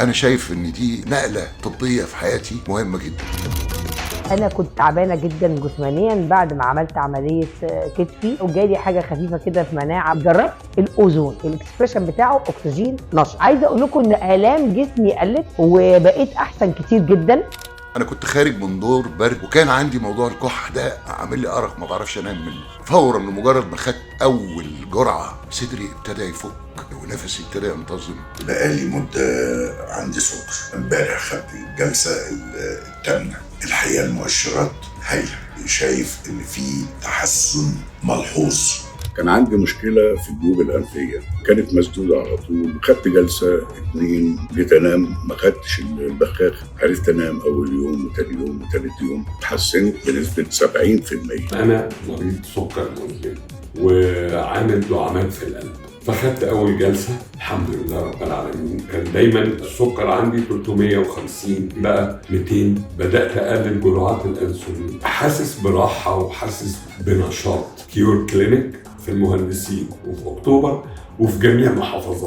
انا شايف ان دي نقله طبية في حياتي مهمة جدا. انا كنت تعبانة جدا جسمانيا بعد ما عملت عملية كتفي، وجالي حاجة خفيفة كده في مناعة. جربت الاوزون، ال expression بتاعه اكسجين نشط. عايزه اقول لكم ان الام جسمي قلت وبقيت احسن كتير جدا. انا كنت خارج من دور برد، وكان عندي موضوع الكحه ده عامل لي ارق، ما بعرفش انام منه. فورا لمجرد ما خدت اول جرعة صدري ابتدى يفك ونفسي ابتدى ينتظم. بقالي مدة عندي سكر. امبارح خدت الجلسة الثامنة. الحقيقة المؤشرات هايلة، شايف ان في تحسن ملحوظ. كان عندي مشكلة في الجيوب الأنفية، كانت مسدودة على طول. خدت جلسة 2، جيت أنام ما خدتش البخاخ، عرفت أنام أول يوم وتاني يوم وتالت يوم، اتحسنت بنسبة 70%. أنا مريض سكر مزمن وعامل دعامات في القلب، فخدت أول جلسة الحمد لله رب العالمين. كان دايما السكر عندي 350 بقى 200. بدأت أقلل جرعات الأنسولين، حاسس براحة وحاسس بنشاط. Cure Clinic في المهندسين وفي أكتوبر وفي جميع محافظات